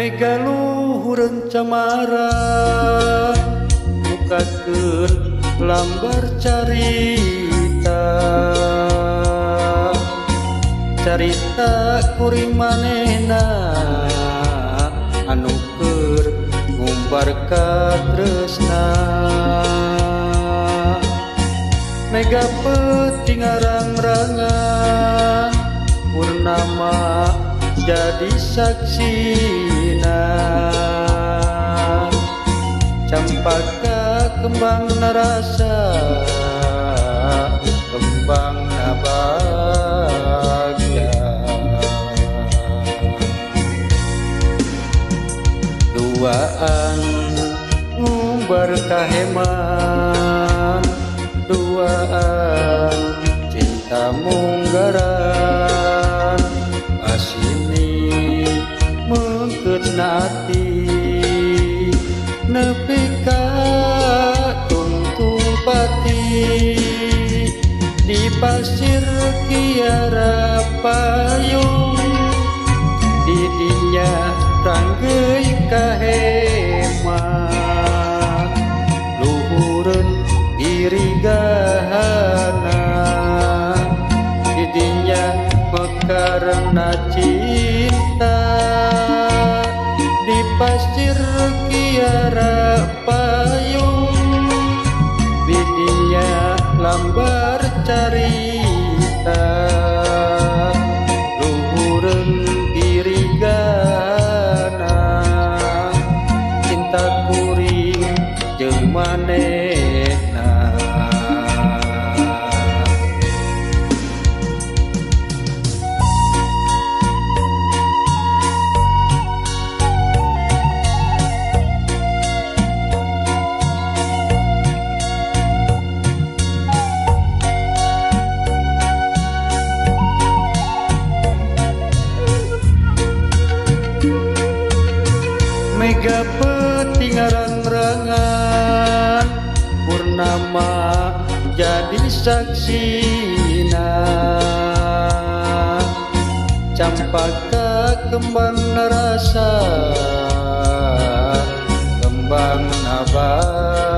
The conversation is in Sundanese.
Mega luhureun camara mukakeun lambar carita. Carita kuring manehna anu keur ngumbar katresna. Mega peuting ngarang-rangan purnama jadi saksina. Campaka kembang narasa kembang nabagja. Duaan ngumbar kaheman, duaan cinta munggaran. Asini mengkeut na ati nepi ka tungtung pati. Di pasir kiara payung, di dinya ranggeuy kahema. Luhureun irigahana, di dinya mekarna cinta. Di pasir kiara payung, di dinya lambar carita. Luhureun irigahana, cinta kuring jeung manehna. Mega peuting ngarang-rangan purnama jadi saksina. Campaka kembang narasa kembang nabagja.